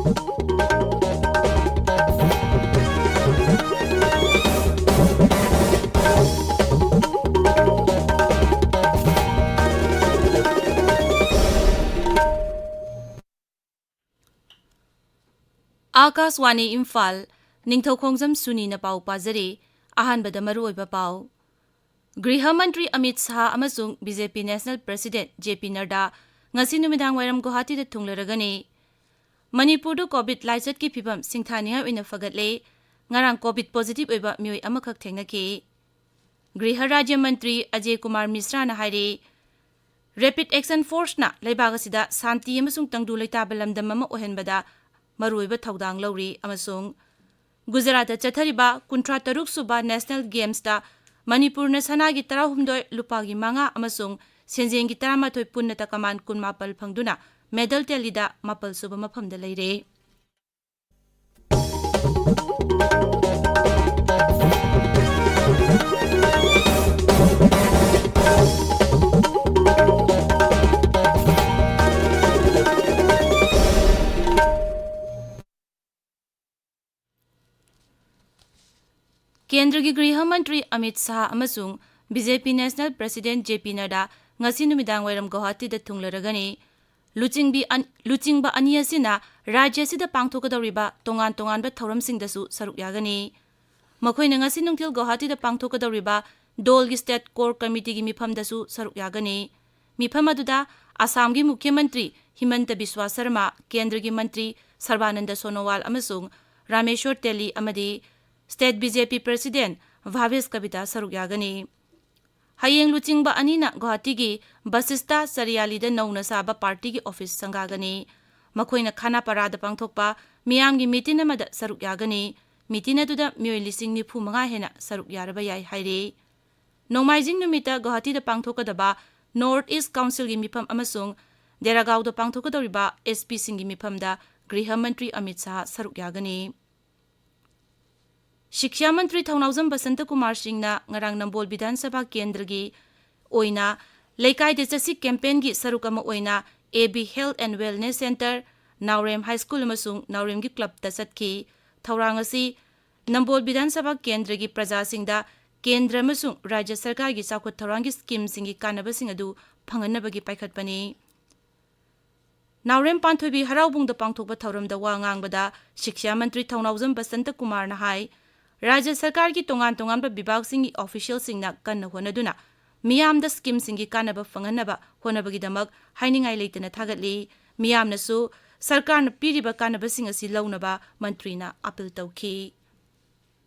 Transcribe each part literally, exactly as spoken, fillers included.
ꯑꯥꯀꯥꯁꯋꯥꯅꯤ ꯏꯝꯐꯥꯜ, ꯅꯤꯡꯊꯧꯈꯣꯡꯖꯝ ꯁꯨꯅꯤꯅ ꯄꯥꯎ ꯄꯥꯖꯔꯤ꯫ ꯑꯍꯥꯟꯕꯗ ꯃꯔꯨꯑꯣꯏꯕ ꯄꯥꯎ꯫ ꯒ꯭ꯔꯤꯍ ꯃꯟꯇ꯭ꯔꯤ ꯑꯃꯤꯠ ꯁꯥꯍ ꯑꯃꯁꯨꯡ ꯕꯤ ꯖꯦ ꯄꯤ ꯅꯦꯁꯅꯦꯜ ꯄ꯭ꯔꯁꯤꯗꯦꯟꯠ ꯖꯦ ꯄꯤ ꯅꯗ꯭ꯗꯥ ꯉꯁꯤ ꯅꯨꯃꯤꯗꯥꯡ ꯋꯥꯏꯔꯝ ꯒꯨꯋꯥꯍꯥꯇꯤꯗ ꯊꯨꯡꯂꯔꯒꯅꯤ꯫ ꯃꯅꯤꯄꯨꯔꯗ ꯀꯣꯚꯤꯗ ꯂꯥꯏꯆꯠꯀꯤ ꯐꯤꯚꯝ ꯁꯤꯡꯊꯥꯅꯤꯡꯉꯥꯏ ꯑꯣꯏꯅ ꯐꯒꯠꯂꯦ꯫ ꯉꯔꯥꯡ ꯀꯣꯚꯤꯗ ꯄꯣꯖꯤꯇꯤꯚ ꯑꯣꯏꯕ ꯃꯤꯑꯣꯏ ꯑꯃꯈꯛ ꯊꯦꯡꯅꯈꯤ꯫ ꯒ꯭ꯔꯤꯍ ꯔꯥꯖ꯭ꯌ ꯃꯟꯇ꯭ꯔꯤ ꯑꯖꯦ ꯀꯨꯃꯥꯔ ꯃꯤꯁ꯭ꯔꯥꯅ ꯍꯥꯏꯔꯤ, ꯔꯦꯄꯤꯗ ꯑꯦꯛꯁꯟ ꯐꯣꯔꯁꯅ ꯂꯩꯕꯥꯛ ꯑꯁꯤꯗ ꯁꯥꯟꯇꯤ ꯑꯃꯁꯨꯡ ꯇꯪꯗꯨ ꯂꯩꯇꯥꯕ ꯂꯝꯗꯝ ꯑꯃ ꯑꯣꯏꯍꯟꯕꯗ ꯃꯔꯨꯑꯣꯏꯕ ꯊꯧꯗꯥꯡ ꯂꯧꯔꯤ ꯑꯃꯁꯨꯡ ꯒꯨꯖꯔꯥꯠꯇ ꯆꯠꯊꯔꯤꯕ ꯀꯨꯟꯊ꯭ꯔꯥ ꯇꯔꯨꯛ ꯁꯨꯕ ꯅꯦꯁꯅꯦꯜ ꯒꯦꯝꯁꯇ ꯃꯅꯤꯄꯨꯔꯅ ꯁꯅꯥꯒꯤ ꯇꯔꯥꯍꯨꯝꯗꯣꯏ, ꯂꯨꯄꯥꯒꯤ ꯃꯉꯥ ꯑꯃꯁꯨꯡ ꯁꯦꯟꯖꯦꯡꯒꯤ ꯇꯔꯥꯃꯥꯊꯣꯏ, ꯄꯨꯟꯅ ꯇꯀꯃꯥꯟ ꯀꯨꯟꯃꯥꯄꯜ ꯐꯪꯗꯨꯅ ꯃꯦꯗꯜ ꯇꯦꯂꯤꯗ ꯃꯥꯄꯜ ꯁꯨꯕ ꯃꯐꯝꯗ ꯂꯩꯔꯦ꯫ ꯀꯦꯟꯗ꯭ꯔꯒꯤ ꯒ꯭ꯔꯤꯍ ꯃꯟꯇ꯭ꯔꯤ ꯑꯃꯤꯠ ꯁꯥꯍ ꯑꯃꯁꯨꯡ ꯕꯤ ꯖꯦ ꯄꯤ ꯅꯦꯁꯅꯦꯜ ꯄ꯭ꯔꯁꯤꯗꯦꯟꯠ ꯖꯦ ꯄꯤ ꯅꯗ꯭ꯗꯥ ꯉꯁꯤ ꯅꯨꯃꯤꯗꯥꯡ ꯋꯥꯏꯔꯝ ꯒꯨꯋꯥꯍꯥꯇꯤꯗ ꯊꯨꯡꯂꯔꯒꯅꯤ꯫ ꯂꯨꯆꯤꯡꯕꯤ ꯑꯟ-, ꯂꯨꯆꯤꯡꯕ ꯑꯅꯤ ꯑꯁꯤꯅ ꯔꯥꯖ꯭ꯌ ꯑꯁꯤꯗ ꯄꯥꯡꯊꯣꯛꯀꯗꯧꯔꯤꯕ ꯇꯣꯉꯥꯟ ꯇꯣꯉꯥꯟꯕ ꯊꯧꯔꯝꯁꯤꯡꯗꯁꯨ ꯁꯔꯨꯛ ꯌꯥꯒꯅꯤ꯫ ꯃꯈꯣꯏꯅ ꯉꯁꯤ ꯅꯨꯡꯊꯤꯜ ꯒꯨꯋꯥꯍꯥꯇꯤꯗ ꯄꯥꯡꯊꯣꯛꯀꯗꯧꯔꯤꯕ ꯗꯣꯜꯒꯤ ꯁ꯭ꯇꯦꯠ ꯀꯣꯔ ꯀꯃꯤꯇꯤꯒꯤ ꯃꯤꯐꯝꯗꯁꯨ ꯁꯔꯨꯛ ꯌꯥꯒꯅꯤ꯫ ꯃꯤꯐꯝ ꯑꯗꯨꯗ ꯑꯁꯥꯝꯒꯤ ꯃꯨꯈ꯭ꯌ ꯃꯟꯇ꯭ꯔꯤ ꯍꯤꯃꯟꯇ ꯕꯤꯁ꯭ꯋꯥ ꯁꯔꯃ, ꯀꯦꯟꯗ꯭ꯔꯒꯤ ꯃꯟꯇ꯭ꯔꯤ ꯁꯔꯕꯥꯅꯟꯗ ꯁꯣꯅꯣꯋꯥꯜ ꯑꯃꯁꯨꯡ ꯔꯥꯃꯦꯁ꯭ꯋꯔ ꯇꯦꯂꯤ ꯑꯃꯗꯤ ꯁ꯭ꯇꯦꯠ ꯕꯤ ꯖꯦ ꯄꯤ ꯄ꯭ꯔꯁꯤꯗꯦꯟꯠ ꯚꯥꯕꯦꯁ ꯀꯕꯤꯇꯥ ꯁꯔꯨꯛ ꯌꯥꯒꯅꯤ꯫ ꯍꯌꯦꯡ ꯂꯨꯆꯤꯡꯕ ꯑꯅꯤꯅ ꯒꯨꯋꯥꯍꯥꯇꯤꯒꯤ ꯕꯁꯤꯁꯇꯥ ꯆꯔꯤꯌꯥꯂꯤꯗ ꯅꯧꯅ ꯁꯥꯕ ꯄꯥꯔꯇꯤꯒꯤ ꯑꯣꯐꯤꯁ ꯁꯪꯒꯥꯒꯅꯤ꯫ ꯃꯈꯣꯏꯅ ꯈꯥꯅꯥꯄꯥꯔꯥꯗ ꯄꯥꯡꯊꯣꯛꯄ ꯃꯤꯌꯥꯝꯒꯤ ꯃꯤꯇꯤꯟ ꯑꯃꯗ ꯁꯔꯨꯛ ꯌꯥꯒꯅꯤ꯫ ꯃꯤꯇꯤꯟ ꯑꯗꯨꯗ ꯃꯤꯑꯣꯏ ꯂꯤꯁꯤꯡ ꯅꯤꯐꯨ ꯃꯉꯥ ꯍꯦꯟꯅ ꯁꯔꯨꯛ ꯌꯥꯔꯕ ꯌꯥꯏ ꯍꯥꯏꯔꯤ꯫ ꯅꯣꯡꯃꯥꯏꯖꯤꯡ ꯅꯨꯃꯤꯠꯇ ꯒꯨꯋꯥꯍꯥꯇꯤꯗ ꯄꯥꯡꯊꯣꯛꯀꯗꯕ ꯅꯣꯔꯊ ꯏꯁ꯭ꯠ ꯀꯥꯎꯟꯁꯤꯜꯒꯤ ꯃꯤꯐꯝ ꯑꯃꯁꯨꯡ ꯗꯦꯔꯥꯒꯥꯎꯗ ꯄꯥꯡꯊꯣꯛꯀꯗꯧꯔꯤꯕ ꯑꯦꯁ ꯄꯤꯁꯤꯡꯒꯤ ꯃꯤꯐꯝꯗ ꯒ꯭ꯔꯤꯍ ꯃꯟꯇ꯭ꯔꯤ ꯑꯃꯤꯠ ꯁꯥꯍ ꯁꯔꯨꯛ ꯌꯥꯒꯅꯤ꯫ ꯁꯤꯛꯁꯥ ꯃꯟꯇ꯭ꯔꯤ ꯊꯧꯅꯥꯎꯖꯝ ꯕꯁꯟꯇ ꯀꯨꯃꯥꯔ ꯁꯤꯡꯅ ꯉꯔꯥꯡ ꯅꯝꯕꯣꯜ ꯕꯤꯙꯥꯟ ꯁꯚꯥ ꯀꯦꯟꯗ꯭ꯔꯒꯤ ꯑꯣꯏꯅ ꯂꯩꯀꯥꯏꯗ ꯆꯠꯁꯤ ꯀꯦꯝꯄꯦꯟꯒꯤ ꯁꯔꯨꯛ ꯑꯃ ꯑꯣꯏꯅ A B health and wellness centre, Naorem high school ꯑꯃꯁꯨꯡ ꯅꯥꯎꯔꯦꯝꯒꯤ ꯀ꯭ꯂꯕꯇ ꯆꯠꯈꯤ꯫ ꯊꯧꯔꯥꯡ ꯑꯁꯤ ꯅꯝꯕꯣꯜ ꯕꯤꯙꯥꯟ ꯁꯚꯥ ꯀꯦꯟꯗ꯭ꯔꯒꯤ ꯄ꯭ꯔꯖꯥꯁꯤꯡꯗ ꯀꯦꯟꯗ꯭ꯔ ꯑꯃꯁꯨꯡ ꯔꯥꯖ꯭ꯌ ꯁꯔꯀꯥꯔꯒꯤ ꯆꯥꯎꯈꯠ ꯊꯧꯔꯥꯡꯒꯤ ꯁ꯭ꯀꯤꯝꯁꯤꯡꯒꯤ ꯀꯥꯟꯅꯕꯁꯤꯡ ꯑꯗꯨ ꯐꯪꯍꯟꯅꯕꯒꯤ ꯄꯥꯏꯈꯠꯄꯅꯤ꯫ ꯅꯥꯎꯔꯦꯝ ꯄꯥꯟꯊꯣꯏꯕꯤ ꯍꯔꯥꯎꯕꯨꯡꯗ ꯄꯥꯡꯊꯣꯛꯄ ꯊꯧꯔꯝꯗ ꯋꯥ ꯉꯥꯡꯕꯗ ꯁꯤꯛꯁꯥ ꯃꯟꯇ꯭ꯔꯤ ꯊꯧꯅꯥꯎꯖꯝ ꯕꯁꯟꯇ ꯀꯨꯃꯥꯔꯅ ꯍꯥꯏ, ꯔꯥꯖ꯭ꯌ ꯁꯔꯀꯥꯔꯒꯤ ꯇꯣꯉꯥꯟ ꯇꯣꯉꯥꯟꯕ ꯕꯤꯚꯥꯒꯁꯤꯡꯒꯤ ꯑꯣꯐꯤꯁꯤꯌꯦꯜꯁꯤꯡꯅ ꯀꯟꯅ ꯍꯣꯠꯅꯗꯨꯅ ꯃꯤꯌꯥꯝꯗ ꯁ꯭ꯀꯤꯝꯁꯤꯡꯒꯤ ꯀꯥꯟꯅꯕ ꯐꯪꯍꯟꯅꯕ ꯍꯣꯠꯅꯕꯒꯤꯗꯃꯛ ꯍꯥꯏꯅꯤꯡꯉꯥꯏ ꯂꯩꯇꯅ ꯊꯥꯒꯠꯂꯤ꯫ ꯃꯤꯌꯥꯝꯅꯁꯨ ꯁꯔꯀꯥꯔꯅ ꯄꯤꯔꯤꯕ ꯀꯥꯟꯅꯕꯁꯤꯡ ꯑꯁꯤ ꯂꯧꯅꯕ ꯃꯟꯇ꯭ꯔꯤꯅ ꯑꯥꯄꯤꯜ ꯇꯧꯈꯤ꯫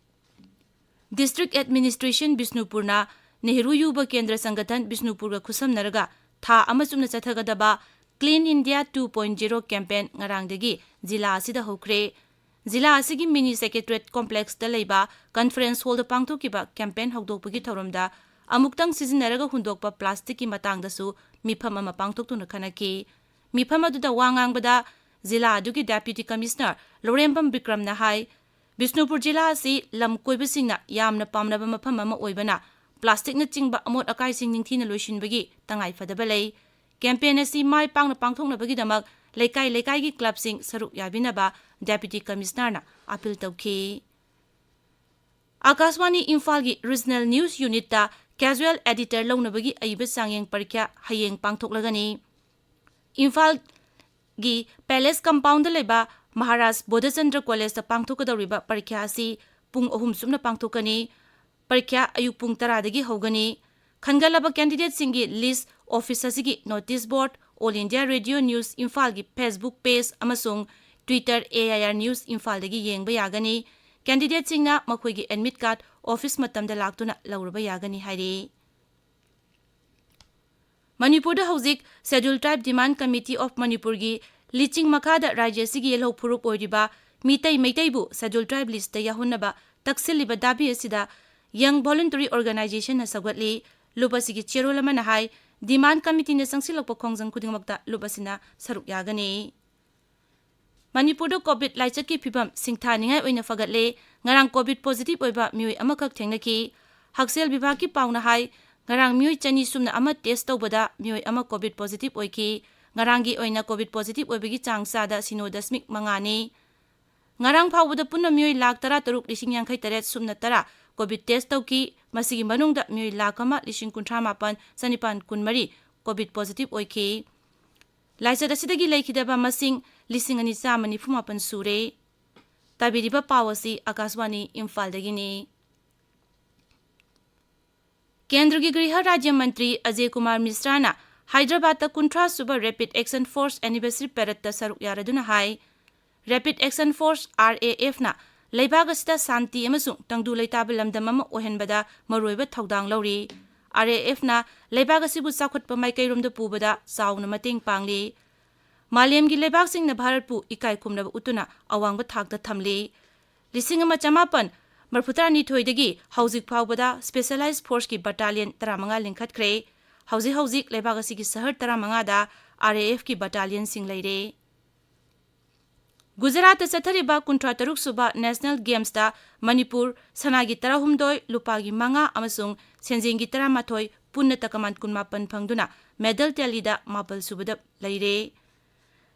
ꯗꯤꯁꯇ꯭ꯔꯤꯛ ꯑꯦꯗꯃꯤꯅꯤꯁꯇ꯭ꯔꯦꯁꯟ ꯕꯤꯁꯅꯨꯄꯨꯔꯅ ꯅꯦꯍꯔꯨ ꯌꯨꯕ ꯀꯦꯟꯗ꯭ꯔ ꯁꯪꯒꯊꯟ ꯕꯤꯁꯅꯨꯄꯨꯔꯒ ꯈꯨꯠꯁꯝꯅꯔꯒ ꯊꯥ ꯑꯃ ꯆꯨꯞꯅ ꯆꯠꯊꯒꯗꯕ Clean India two point zero campaign ꯉꯔꯥꯡꯗꯒꯤ ꯖꯤꯂꯥ ꯑꯁꯤꯗ ꯍꯧꯈ꯭ꯔꯦ꯫ ꯖꯤꯂꯥ ꯑꯁꯤꯒꯤ ꯃꯤꯅꯤ ꯁꯦꯀ꯭ꯔꯦꯇꯔꯤꯌꯦꯠ ꯀꯣꯝꯄ꯭ꯂꯦꯛꯁꯇ ꯂꯩꯕ ꯀꯟꯐꯔꯦꯟꯁ ꯍꯣꯜꯗ ꯄꯥꯡꯊꯣꯛꯈꯤꯕ ꯀꯦꯝꯄꯦꯟ ꯍꯧꯗꯣꯛꯄꯒꯤ ꯊꯧꯔꯝꯗ ꯑꯃꯨꯛꯇꯪ ꯁꯤꯖꯤꯟꯅꯔꯒ ꯍꯨꯟꯗꯣꯛꯄ ꯄ꯭ꯂꯥꯁꯇꯤꯛꯀꯤ ꯃꯇꯥꯡꯗꯁꯨ ꯃꯤꯐꯝ ꯑꯃ ꯄꯥꯡꯊꯣꯛꯇꯨꯅ ꯈꯟꯅꯈꯤ꯫ ꯃꯤꯐꯝ ꯑꯗꯨꯗ ꯋꯥ ꯉꯥꯡꯕꯗ ꯖꯤꯂꯥ ꯑꯗꯨꯒꯤ ꯗꯦꯄ꯭ꯌꯨꯇꯤ ꯀꯃꯤꯁꯅꯔ ꯂꯧꯔꯦꯝꯕꯝ ꯕꯤꯀ꯭ꯔꯝꯅ ꯍꯥꯏ, ꯕꯤꯁꯅꯨꯄꯨꯔ ꯖꯤꯂꯥ ꯑꯁꯤ ꯂꯝ ꯀꯣꯏꯕꯁꯤꯡꯅ ꯌꯥꯝꯅ ꯄꯥꯝꯅꯕ ꯃꯐꯝ ꯑꯃ ꯑꯣꯏꯕꯅ ꯄ꯭ꯂꯥꯁꯇꯤꯛꯅꯆꯤꯡꯕ ꯑꯃꯣꯠ ꯑꯀꯥꯏꯁꯤꯡ ꯅꯤꯡꯊꯤꯅ ꯂꯣꯏꯁꯤꯟꯕꯒꯤ ꯇꯉꯥꯏꯐꯗꯕ ꯂꯩ꯫ ꯀꯦꯝꯄꯦꯟ ꯑꯁꯤ ꯃꯥꯏ ꯄꯥꯛꯅ ꯄꯥꯡꯊꯣꯛꯅꯕꯒꯤꯗꯃꯛ ꯂꯩꯀꯥꯏ ꯂꯩꯀꯥꯏꯒꯤ ꯀ꯭ꯂꯕꯁꯤꯡ ꯁꯔꯨꯛ ꯌꯥꯕꯤꯅꯕ ꯗꯦꯄ꯭ꯌꯨꯇꯤ ꯀꯃꯤꯁꯅꯔꯅ ꯑꯥꯄꯤꯜ ꯇꯧꯈꯤ꯫ ꯑꯥꯀꯥꯁꯕꯥꯅꯤ ꯏꯝꯐꯥꯜꯒꯤ ꯔꯤꯖꯅꯦꯜ ꯅ꯭ꯌꯨꯁ ꯌꯨꯅꯤꯠꯇ ꯀꯦꯖꯨꯑꯦꯜ ꯑꯦꯗꯤꯇꯔ ꯂꯧꯅꯕꯒꯤ ꯑꯏꯕ ꯆꯥꯡꯌꯦꯡ ꯄꯔꯤꯈ꯭ꯌꯥ ꯍꯌꯦꯡ ꯄꯥꯡꯊꯣꯛꯂꯒꯅꯤ꯫ ꯏꯝꯐꯥꯜꯒꯤ ꯄꯦꯂꯦꯁ ꯀꯝꯄꯥꯎꯟꯗ ꯂꯩꯕ ꯃꯍꯥꯔꯥꯖ ꯕꯣꯙꯆꯟꯗ꯭ꯔ ꯀꯣꯂꯦꯖꯇ ꯄꯥꯡꯊꯣꯛꯀꯗꯧꯔꯤꯕ ꯄꯔꯤꯈ꯭ꯌꯥ ꯑꯁꯤ ꯄꯨꯡ ꯑꯍꯨꯝ ꯆꯨꯞꯅ ꯄꯥꯡꯊꯣꯛꯀꯅꯤ꯫ ꯄꯔꯤꯈ꯭ꯌꯥ ꯑꯌꯨꯛ ꯄꯨꯡ ꯇꯔꯥꯗꯒꯤ ꯍꯧꯒꯅꯤ꯫ ꯈꯟꯒꯠꯂꯕ ꯀꯦꯟꯗꯤꯗꯦꯠꯁꯤꯡꯒꯤ ꯂꯤꯁ ꯑꯣꯐꯤꯁ ꯑꯁꯤꯒꯤ ꯅꯣꯇꯤꯁ ꯕꯣꯔꯗ, ꯑꯣꯜ ꯏꯟꯗꯤꯌꯥ ꯔꯦꯗꯤꯑꯣ ꯅ꯭ꯌꯨꯁ ꯏꯝꯐꯥꯜꯒꯤ ꯐꯦꯁꯕꯨꯛ ꯄꯦꯖ ꯑꯃꯁꯨꯡ Twitter A I R news ꯏꯝꯐꯥꯜꯗꯒꯤ ꯌꯦꯡꯕ ꯌꯥꯒꯅꯤ꯫ ꯀꯦꯟꯗꯤꯗꯦꯠꯁꯤꯡꯅ ꯃꯈꯣꯏꯒꯤ ꯑꯦꯗꯃꯤꯠ ꯀꯥꯔꯗ ꯑꯣꯐꯤꯁ ꯃꯇꯝꯗ ꯂꯥꯛꯇꯨꯅ ꯂꯧꯔꯕ ꯌꯥꯒꯅꯤ ꯍꯥꯏꯔꯤ꯫ ꯃꯅꯤꯄꯨꯔꯗ ꯍꯧꯖꯤꯛ Scheduled Tribe Demand Committee of ꯃꯅꯤꯄꯨꯔꯒꯤ ꯂꯤꯆꯤꯡ ꯃꯈꯥꯗ ꯔꯥꯖ꯭ꯌ ꯑꯁꯤꯒꯤ ꯌꯦꯜꯍꯧ ꯐꯨꯔꯨꯞ ꯑꯣꯏꯔꯤꯕ ꯃꯤꯇꯩ ꯃꯩꯇꯩꯕꯨ Scheduled Tribe ꯂꯤꯁꯇ ꯌꯥꯎꯍꯟꯅꯕ ꯇꯛꯁꯤꯜꯂꯤꯕ ꯗꯥꯕꯤ ꯑꯁꯤꯗ Young Voluntary Organizationꯅ ꯁꯧꯒꯠꯂꯤ꯫ ꯂꯨꯞ ꯑꯁꯤꯒꯤ ꯆꯦꯔꯣꯜ ꯑꯃꯅ ꯍꯥꯏ, ꯗꯤꯃꯥꯟ ꯀꯃꯤꯇꯤꯅ ꯆꯪꯁꯤꯜꯂꯛꯄ ꯈꯣꯡꯖꯪ ꯈꯨꯗꯤꯡꯃꯛꯇ ꯂꯨꯞ ꯑꯁꯤꯅ ꯁꯔꯨꯛ ꯌꯥꯒꯅꯤ꯫ ꯃꯅꯤꯄꯨꯔꯗ ꯀꯣꯚꯤꯗ ꯂꯥꯏꯆꯠꯀꯤ ꯐꯤꯚꯝ ꯁꯤꯡꯊꯥꯅꯤꯡꯉꯥꯏ ꯑꯣꯏꯅ ꯐꯒꯠꯂꯦ꯫ ꯉꯔꯥꯡ ꯀꯣꯚꯤꯗ ꯄꯣꯖꯤꯇꯤꯚ ꯑꯣꯏꯕ ꯃꯤꯑꯣꯏ ꯑꯃꯈꯛ ꯊꯦꯡꯅꯈꯤ꯫ ꯍꯛꯁꯦꯜ ꯕꯤꯚꯥꯒꯀꯤ ꯄꯥꯎꯅ ꯍꯥꯏ, ꯉꯔꯥꯡ ꯃꯤꯑꯣꯏ ꯆꯅꯤ ꯁꯨꯞꯅ ꯑꯃ ꯇꯦꯁ ꯇꯧꯕꯗ ꯃꯤꯑꯣꯏ ꯑꯃ ꯀꯣꯚꯤꯗ ꯄꯣꯖꯤꯇꯤꯚ ꯑꯣꯏꯈꯤ꯫ ꯉꯔꯥꯡꯒꯤ ꯑꯣꯏꯅ COVID positive ꯑꯣꯏꯕꯒꯤ ꯆꯥꯡ ꯆꯥꯗ ꯁꯤꯅꯣ ꯗꯁꯃꯤꯛ ꯃꯉꯥꯅꯤ꯫ ꯉꯔꯥꯡ ꯐꯥꯎꯕꯗ ꯄꯨꯟꯅ ꯃꯤꯑꯣꯏ ꯂꯥꯈ ꯇꯔꯥ ꯇꯔꯨꯛ ꯂꯤꯁꯤꯡ ꯌꯥꯡꯈꯩ ꯇꯔꯦꯠ ꯁꯨꯞꯅ ꯇꯔꯥ COVID test ꯇꯧꯈꯤ꯫ ꯃꯁꯤꯒꯤ ꯃꯅꯨꯡꯗ ꯃꯤꯑꯣꯏ ꯂꯥꯈ ꯑꯃ ꯂꯤꯁꯤꯡ ꯀꯨꯟꯊ꯭ꯔꯥ ꯃꯥꯄꯟ ꯆꯅꯤꯄꯥꯟ ꯀꯨꯟꯃꯔꯤ COVID positive ꯑꯣꯏꯈꯤ꯫ ꯂꯥꯏꯆꯠ ꯑꯁꯤꯗꯒꯤ ꯂꯩꯈꯤꯗꯕ ꯃꯁꯤꯡ ꯂꯤꯁꯤꯡ ꯑꯅꯤ ꯆꯥꯝꯃ ꯅꯤꯐꯨ ꯃꯥꯄꯟ ꯁꯨꯔꯦ꯫ ꯇꯥꯕꯤꯔꯤꯕ ꯄꯥꯎ ꯑꯁꯤ ꯑꯀꯥꯁꯕꯥꯅꯤ ꯏꯝꯐꯥꯜꯗꯒꯤꯅꯤ꯫ ꯀꯦꯟꯗ꯭ꯔꯒꯤ ꯒ꯭ꯔꯤꯍ ꯔꯥꯖ꯭ꯌ ꯃꯟꯇ꯭ꯔꯤ ꯑꯖꯌ ꯀꯨꯃꯥꯔ ꯃꯤꯁ꯭ꯔꯥꯅ ꯍꯥꯏꯗ꯭ꯔꯕꯥꯗꯇ ꯀꯨꯟꯊ꯭ꯔꯥ ꯁꯨꯕ Rapid Action Force Anniversary Paradeꯇ ꯁꯔꯨꯛ ꯌꯥꯔꯗꯨꯅ ꯍꯥꯏ, Rapid Action Force, RAFꯅ ꯂꯩꯕꯥꯛ ꯑꯁꯤꯗ ꯁꯥꯟꯇꯤ ꯑꯃꯁꯨꯡ ꯇꯪꯗꯨ ꯂꯩꯇꯥꯕ ꯂꯝꯗꯝ ꯑꯃ ꯑꯣꯏꯍꯟꯕꯗ ꯃꯔꯨꯑꯣꯏꯕ ꯊꯧꯗꯥꯡ ꯂꯧꯔꯤ꯫ RAFꯅ ꯂꯩꯕꯥꯛ ꯑꯁꯤꯕꯨ ꯆꯥꯎꯈꯠꯄ ꯃꯥꯏꯀꯩꯔꯣꯝꯗ ꯄꯨꯕꯗ ꯆꯥꯎꯅ ꯃꯇꯦꯡ ꯄꯥꯡꯂꯤ꯫ ꯃꯥꯂꯦꯝꯒꯤ ꯂꯩꯕꯥꯛꯁꯤꯡꯅ ꯚꯥꯔꯠꯄꯨ ꯏꯀꯥꯏ ꯈꯨꯝꯅꯕ ꯎꯠꯇꯨꯅ ꯑꯋꯥꯡꯕ ꯊꯥꯛꯇ ꯊꯝꯂꯤ꯫ ꯂꯤꯁꯤꯡ ꯑꯃ ꯆꯃꯥꯄꯟ ꯃꯔꯤꯐꯨꯇꯔꯥꯅꯤꯊꯣꯏꯗꯒꯤ ꯍꯧꯖꯤꯛ ꯐꯥꯎꯕꯗ Specialized Forceꯀꯤ battalion ꯇꯔꯥꯃꯉꯥ ꯂꯤꯡꯈꯠꯈ꯭ꯔꯦ꯫ ꯍꯧꯖꯤꯛ ꯍꯧꯖꯤꯛ ꯂꯩꯕꯥꯛ ꯑꯁꯤꯒꯤ ꯁꯍꯔ ꯇꯔꯥꯃꯉꯥꯗ RAFꯀꯤ battalionꯁꯤꯡ ꯂꯩꯔꯦ꯫ ꯒꯨꯖꯔꯥꯠꯇ ꯆꯠꯊꯔꯤꯕ ꯀꯨꯟꯊ꯭ꯔꯥ ꯇꯔꯨꯛ ꯁꯨꯕ National Gamesꯇ ꯃꯅꯤꯄꯨꯔ ꯁꯅꯥꯒꯤ ꯇꯔꯥꯍꯨꯝꯗꯣꯏ, ꯂꯨꯄꯥꯒꯤ ꯃꯉꯥ ꯑꯃꯁꯨꯡ ꯁꯦꯟꯖꯦꯡꯒꯤ ꯇꯔꯥꯃꯥꯊꯣꯏ, ꯄꯨꯟꯅ ꯇꯀꯃꯥꯟ ꯀꯨꯟꯃꯥꯄꯟ ꯐꯪꯗꯨꯅ medal tallyꯗ ꯃꯥꯄꯜ ꯁꯨꯕꯗ ꯂꯩꯔꯦ꯫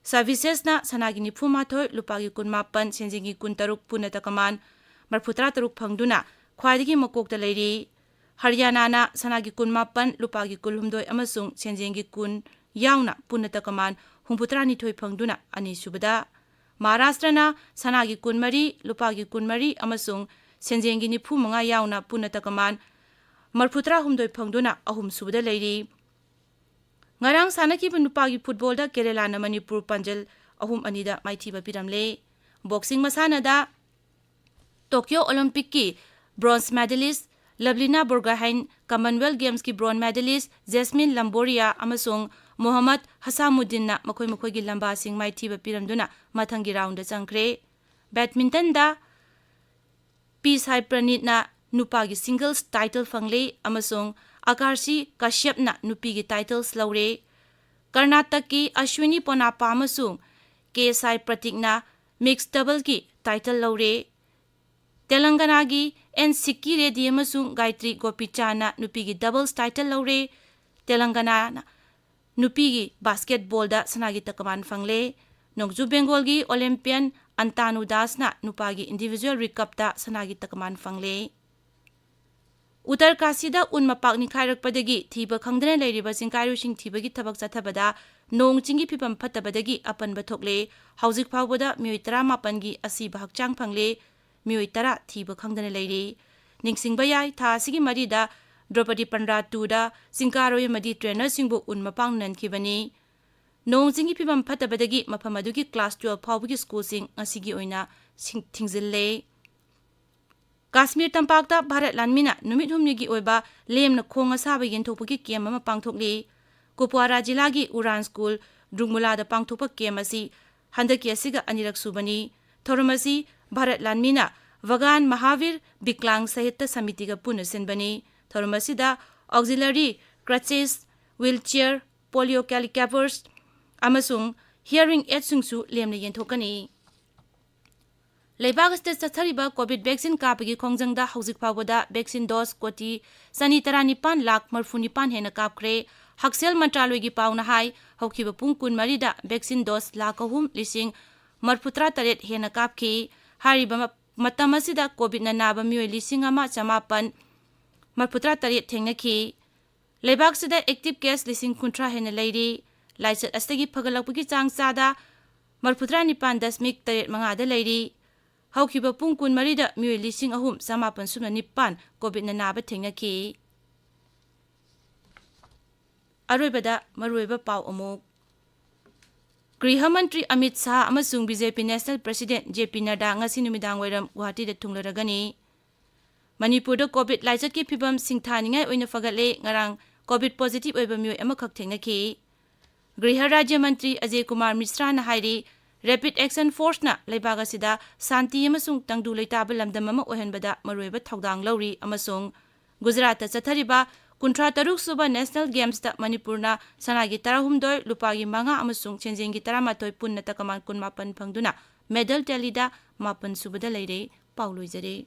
Servicesꯅ ꯁꯅꯥꯒꯤ ꯅꯤꯐꯨꯃꯥꯊꯣꯏ, ꯂꯨꯄꯥꯒꯤ ꯀꯨꯟꯃꯥꯄꯟ, ꯁꯦꯟꯖꯦꯡꯒꯤ ꯀꯨꯟꯇꯔꯨꯛ, ꯄꯨꯟꯅ ꯇꯀꯃꯥꯟ ꯃꯔꯤꯐꯨꯇꯔꯥ ꯇꯔꯨꯛ ꯐꯪꯗꯨꯅ ꯈ꯭ꯋꯥꯏꯗꯒꯤ ꯃꯀꯣꯛꯇ ꯂꯩꯔꯤ꯫ ꯍꯔꯤꯌꯥꯅꯥꯅ ꯁꯅꯥꯒꯤ ꯀꯨꯟꯃꯥꯄꯟ, ꯂꯨꯄꯥꯒꯤ ꯀꯨꯟꯍꯨꯝꯗꯣꯏ ꯑꯃꯁꯨꯡ ꯁꯦꯟꯖꯦꯡꯒꯤ ꯀꯨꯟ ꯌꯥꯎꯅ ꯄꯨꯟꯅ ꯇꯀꯃꯥꯟ ꯍꯨꯝꯐꯨꯇꯔꯥꯅꯤꯊꯣꯏ ꯐꯪꯗꯨꯅ ꯑꯅꯤꯁꯨꯕꯗ, ꯃꯍꯥꯔꯥꯁꯇ꯭ꯔꯅ ꯁꯅꯥꯒꯤ ꯀꯨꯟꯃꯔꯤ, ꯂꯨꯄꯥꯒꯤ ꯀꯨꯟꯃꯔꯤ ꯑꯃꯁꯨꯡ ꯁꯦꯟꯖꯦꯡꯒꯤ ꯅꯤꯐꯨꯃꯉꯥ ꯌꯥꯎꯅ ꯄꯨꯟꯅ ꯇꯀꯃꯥꯟ ꯃꯔꯤꯐꯨꯇꯔꯥꯍꯨꯝꯗꯣꯏ ꯐꯪꯗꯨꯅ ꯑꯍꯨꯝꯁꯨꯕꯗ ꯂꯩꯔꯤ꯫ ꯉꯔꯥꯡ ꯁꯥꯟꯅꯈꯤꯕ ꯅꯨꯄꯥꯒꯤ ꯐꯨꯠꯕꯣꯜꯗ ꯀꯦꯔꯦꯂꯥꯅ ꯃꯅꯤꯄꯨꯔ ꯄꯥꯟꯖꯜ ꯑꯍꯨꯝ ꯑꯅꯤꯗ ꯃꯥꯏꯊꯤꯕ ꯄꯤꯔꯝꯂꯦ꯫ Boxing ꯃꯁꯥꯟꯅꯗ ꯇꯣꯀꯤꯌꯣ ꯑꯣꯂꯤꯝꯄꯤꯛꯀꯤ bronze medalist Lovlina Borgohain, Commonwealth Gamesꯀꯤ bronze medalist ꯖꯦꯁꯃꯤꯟ ꯂꯝꯕꯣꯔꯤꯌꯥ ꯑꯃꯁꯨꯡ ꯃꯣꯍꯝꯃꯗ ꯍꯁꯥꯃꯨꯗꯤꯟꯅ ꯃꯈꯣꯏ ꯃꯈꯣꯏꯒꯤ ꯂꯝꯕꯥꯁꯤꯡ ꯃꯥꯏꯊꯤꯕ ꯄꯤꯔꯝꯗꯨꯅ ꯃꯊꯪꯒꯤ roundꯗ ꯆꯪꯈ꯭ꯔꯦ꯫ Badmintonꯗ ꯄꯤ ꯁꯥꯏ ꯄ꯭ꯔꯅꯤꯠꯅ ꯅꯨꯄꯥꯒꯤ singles title ꯐꯪꯂꯦ ꯑꯃꯁꯨꯡ ꯑꯀꯥꯔꯁꯤ ꯀꯥꯁ꯭ꯌꯞꯅ ꯅꯨꯄꯤꯒꯤ titles ꯂꯧꯔꯦ꯫ ꯀꯔꯅꯥꯇꯛꯀꯤ ꯑꯁ꯭ꯋꯤꯅꯤ ꯄꯣꯅꯥꯞꯄꯥ ꯑꯃꯁꯨꯡ ꯀꯦ ꯁꯥꯏ ꯄ꯭ꯔꯇꯤꯛꯅ mixed doubleꯒꯤ title ꯂꯧꯔꯦ꯫ ꯇꯦꯂꯪꯒꯅꯥꯒꯤ ꯑꯦꯟ ꯁꯤꯛꯀꯤ ꯔꯦꯗꯤ ꯑꯃꯁꯨꯡ ꯒꯥꯌꯇ꯭ꯔꯤ ꯒꯣꯄꯤꯆꯥꯟꯅ ꯅꯨꯄꯤꯒꯤ doubles title ꯂꯧꯔꯦ꯫ ꯇꯦꯂꯪꯒꯅꯥꯅ ꯅꯨꯄꯤꯒꯤ ꯕꯥꯁꯀꯦꯠꯕꯣꯜꯗ ꯁꯅꯥꯒꯤ ꯇꯀꯃꯥꯟ ꯐꯪꯂꯦ꯫ ꯅꯣꯡꯖꯨ ꯕꯦꯡꯒꯣꯜꯒꯤ ꯑꯣꯂꯦꯝꯄꯤꯌꯟ ꯑꯟꯇꯥꯅꯨ ꯗꯥꯁꯅ ꯅꯨꯄꯥꯒꯤ ꯏꯟꯗꯤꯚꯤꯖꯨꯋꯦꯜ ꯔꯤꯀꯞꯇ ꯁꯅꯥꯒꯤ ꯇꯀꯃꯥꯟ ꯐꯪꯂꯦ꯫ ꯎꯇꯔꯀꯥꯁꯤꯗ ꯎꯟ ꯃꯄꯥꯛ ꯅꯤꯡꯈꯥꯏꯔꯛꯄꯗꯒꯤ ꯊꯤꯕ ꯈꯪꯗꯅ ꯂꯩꯔꯤꯕ ꯆꯤꯡꯀꯥꯏꯔꯨꯁꯤꯡ ꯊꯤꯕꯒꯤ ꯊꯕꯛ ꯆꯠꯊꯕꯗ ꯅꯣꯡ ꯆꯤꯡꯒꯤ ꯐꯤꯕꯝ ꯐꯠꯇꯕꯗꯒꯤ ꯑꯄꯟꯕ ꯊꯣꯛꯂꯦ꯫ ꯍꯧꯖꯤꯛ ꯐꯥꯎꯕꯗ ꯃꯤꯑꯣꯏ ꯇꯔꯥꯃꯥꯄꯟꯒꯤ ꯑꯁꯤꯕ ꯍꯛꯆꯥꯡ ꯐꯪꯂꯦ꯫ ꯃꯤꯑꯣꯏ ꯇꯔꯥ ꯊꯤꯕ ꯈꯪꯗꯅ ꯂꯩꯔꯤ꯫ ꯅꯤꯡꯁꯤꯡꯕ ꯌꯥꯏ, ꯊꯥ ꯑꯁꯤꯒꯤ ꯃꯔꯤꯗ ꯗ꯭ꯔꯣꯄꯗꯤ ꯄꯟꯗ꯭ꯔꯥ ꯇꯨꯗ ꯆꯤꯡꯀꯥꯔꯣꯏ ꯑꯃꯗꯤ ꯇ꯭ꯔꯦꯅꯔꯁꯤꯡꯕꯨ ꯎꯟ ꯃꯄꯥꯡ ꯅꯟꯈꯤꯕꯅꯤ꯫ ꯅꯣꯡ ꯆꯤꯡꯒꯤ ꯐꯤꯕꯝ ꯐꯠꯇꯕꯗꯒꯤ ꯃꯐꯝ ꯑꯗꯨꯒꯤ ꯀ꯭ꯂꯥꯁ ꯇꯨꯋꯦꯜꯐ ꯐꯥꯎꯕꯒꯤ ꯁ꯭ꯀꯨꯜꯁꯤꯡ ꯉꯁꯤꯒꯤ ꯑꯣꯏꯅ ꯁꯤꯡ-, ꯊꯤꯡꯖꯤꯜꯂꯦ꯫ ꯀꯥꯁꯃꯤꯔ ꯇꯝꯄꯥꯛꯇ ꯚꯥꯔꯠ ꯂꯥꯟꯃꯤꯅ ꯅꯨꯃꯤꯠ ꯍꯨꯝꯅꯤꯒꯤ ꯑꯣꯏꯕ ꯂꯦꯝꯅ ꯈꯣꯡ ꯑꯁꯥꯕ ꯌꯦꯟꯊꯣꯛꯄꯒꯤ ꯀꯦꯝ ꯑꯃ ꯄꯥꯡꯊꯣꯛꯂꯤ꯫ ꯀꯨꯄꯋꯥꯔꯥ ꯖꯤꯂꯥꯒꯤ ꯎꯔꯥꯟ ꯁ꯭ꯀꯨꯜ ꯗ꯭ꯔꯨꯡꯃꯨꯂꯥꯗ ꯄꯥꯡꯊꯣꯛꯄ ꯀꯦꯝ ꯑꯁꯤ ꯍꯟꯗꯛꯀꯤ ꯑꯁꯤꯒ ꯑꯅꯤꯔꯛ ꯁꯨꯕꯅꯤ꯫ ꯊꯧꯔꯝ ꯑꯁꯤ ꯚꯥꯔꯠ ꯂꯥꯟꯃꯤꯅ ꯚꯒꯥꯟ ꯃꯍꯥꯚꯤꯔ ꯕꯤꯀ꯭ꯂꯥꯡ ꯁꯥꯍꯤꯇ꯭ꯌ ꯁꯃꯤꯇꯤꯒ ꯄꯨꯟꯅ ꯁꯤꯟꯕꯅꯤ꯫ ꯊꯧꯔꯝ ꯑꯁꯤꯗ ꯑꯣꯛꯖꯤꯂꯔꯤ ꯀ꯭ꯔꯆꯦꯁ, ꯋꯤꯜꯆꯤꯌꯔ, ꯄꯣꯂꯤꯑꯣ ꯀꯦꯂꯤꯀꯦꯕꯔꯁ ꯑꯃꯁꯨꯡ ꯍꯤꯌꯔꯤꯡ ꯑꯦꯗꯁꯤꯡꯁꯨ ꯂꯦꯝꯅ ꯌꯦꯟꯊꯣꯛꯀꯅꯤ꯫ ꯂꯩꯕꯥꯛ ꯑꯁꯤꯗ ꯆꯠꯊꯔꯤꯕ ꯀꯣꯚꯤꯗ ꯚꯦꯛꯁꯤꯟ ꯀꯥꯞꯄꯒꯤ ꯈꯣꯡꯖꯪꯗ ꯍꯧꯖꯤꯛ ꯐꯥꯎꯕꯗ ꯚꯦꯛꯁꯤꯟ ꯗꯣꯁ ꯀꯣꯇꯤ ꯆꯅꯤ ꯇꯔꯥꯅꯤꯄꯥꯟ ꯂꯥꯈ ꯃꯔꯤꯐꯨꯅꯤꯄꯥꯟ ꯍꯦꯟꯅ ꯀꯥꯞꯈ꯭ꯔꯦ꯫ ꯍꯛꯁꯦꯜ ꯃꯟꯇ꯭ꯔꯥꯂꯣꯏꯒꯤ ꯄꯥꯎꯅ ꯍꯥꯏ, ꯍꯧꯈꯤꯕ ꯄꯨꯡ ꯀꯨꯟꯃꯔꯤꯗ ꯚꯦꯛꯁꯤꯟ ꯗꯣꯁ ꯂꯥꯈ ꯑꯍꯨꯝ ꯂꯤꯁꯤꯡ ꯃꯔꯤꯐꯨ ꯇꯔꯥ ꯇꯔꯦꯠ ꯍꯦꯟꯅ ꯀꯥꯞꯈꯤ꯫ ꯍꯥꯏꯔꯤꯕ ꯃ-, ꯃꯇꯝ ꯑꯁꯤꯗ ꯀꯣꯚꯤꯗꯅ ꯅꯥꯕ ꯃꯤꯑꯣꯏ ꯂꯤꯁꯤꯡ ꯑꯃ ꯆꯃꯥꯄꯟ ꯃꯔꯤꯐꯨ ꯇꯔꯥ ꯇꯔꯦꯠ ꯊꯦꯡꯅꯈꯤ꯫ ꯂꯩꯕꯥꯛꯁꯤꯗ ꯑꯦꯛꯇꯤꯚ ꯀꯦꯁ ꯂꯤꯁꯤꯡ ꯀꯨꯟꯊ꯭ꯔꯥ ꯍꯦꯟꯅ ꯂꯩꯔꯤ꯫ ꯂꯥꯏꯆꯠ ꯑꯁꯤꯗꯒꯤ ꯐꯒꯠꯂꯛꯄꯒꯤ ꯆꯥꯡ ꯆꯥꯗ ꯃꯔꯤꯐꯨꯇꯔꯥ ꯅꯤꯄꯥꯟ ꯗꯁꯃꯤꯛ ꯇꯔꯦꯠ ꯃꯉꯥꯗ ꯂꯩꯔꯤ꯫ ꯍꯧꯈꯤꯕ ꯄꯨꯡ ꯀꯨꯟꯃꯔꯤꯗ ꯃꯤꯑꯣꯏ ꯂꯤꯁꯤꯡ ꯑꯍꯨꯝ ꯆꯃꯥꯄꯟ ꯁꯨꯞꯅ ꯅꯤꯄꯥꯟ ꯀꯣꯚꯤꯗꯅ ꯅꯥꯕ ꯊꯦꯡꯅꯈꯤ꯫ ꯑꯔꯣꯏꯕꯗ ꯃꯔꯨꯑꯣꯏꯕ ꯄꯥꯎ ꯑꯃꯨꯛ꯫ ꯒ꯭ꯔꯤꯍ ꯃꯟꯇ꯭ꯔꯤ ꯑꯃꯤꯠ ꯁꯥꯍ ꯑꯃꯁꯨꯡ ꯕꯤ ꯖꯦ ꯄꯤ ꯅꯦꯁꯅꯦꯜ ꯄ꯭ꯔꯁꯤꯗꯦꯟꯠ ꯖꯦ ꯄꯤ ꯅꯗ꯭ꯗꯥ ꯉꯁꯤ ꯅꯨꯃꯤꯗꯥꯡ ꯋꯥꯏꯔꯝ ꯒꯨꯋꯥꯍꯥꯇꯤꯗ ꯊꯨꯡꯂꯔꯒꯅꯤ꯫ ꯃꯅꯤꯄꯨꯔꯗ ꯀꯣꯚꯤꯗ ꯂꯥꯏꯆꯠꯀꯤ ꯐꯤꯕꯝ ꯁꯤꯡꯊꯥꯅꯤꯡꯉꯥꯏ ꯑꯣꯏꯅ ꯐꯒꯠꯂꯦ꯫ ꯉꯔꯥꯡ ꯀꯣꯚꯤꯗ ꯄꯣꯖꯤꯇꯤꯚ ꯑꯣꯏꯕ ꯃꯤꯑꯣꯏ ꯑꯃꯈꯛ ꯊꯦꯡꯅꯈꯤ꯫ ꯒ꯭ꯔꯤꯍ ꯔꯥꯖ꯭ꯌ ꯃꯟꯇ꯭ꯔꯤ ꯑꯖꯌ ꯀꯨꯃꯥꯔ ꯃꯤꯁ꯭ꯔꯥꯅ ꯍꯥꯏꯔꯤ, ꯔꯦꯄꯤꯗ ꯑꯦꯛꯁꯟ ꯐꯣꯔꯁꯅ ꯂꯩꯕꯥꯛ ꯑꯁꯤꯗ ꯁꯥꯟꯇꯤ ꯑꯃꯁꯨꯡ ꯇꯪꯗꯨ ꯂꯩꯇꯥꯕ ꯂꯝꯗꯝ ꯑꯃ ꯑꯣꯏꯍꯟꯕꯗ ꯃꯔꯨꯑꯣꯏꯕ ꯊꯧꯗꯥꯡ ꯂꯧꯔꯤ ꯑꯃꯁꯨꯡ ꯒꯨꯖꯔꯥꯠꯇ ꯆꯠꯊꯔꯤꯕ ꯀꯨꯟꯊ꯭ꯔꯥ ꯇꯔꯨꯛ ꯁꯨꯕ ꯅꯦꯁꯅꯦꯜ ꯒꯦꯝꯁꯇ ꯃꯅꯤꯄꯨꯔꯅ ꯁꯅꯥꯒꯤ ꯇꯔꯥꯍꯨꯝꯗꯣꯏ, ꯂꯨꯄꯥꯒꯤ ꯃꯉꯥ ꯑꯃꯁꯨꯡ ꯁꯦꯟꯖꯦꯡꯒꯤ ꯇꯔꯥꯃꯥꯊꯣꯏ, ꯄꯨꯟꯅ ꯇꯀꯃꯥꯟ ꯀꯨꯟꯃꯥꯄꯟ ꯐꯪꯗꯨꯅ ꯃꯦꯗꯜ ꯇꯦꯂꯤꯗ ꯃꯥꯄꯟ ꯁꯨꯕꯗ ꯂꯩꯔꯦ꯫ ꯄꯥꯎ ꯂꯣꯏꯖꯔꯦ꯫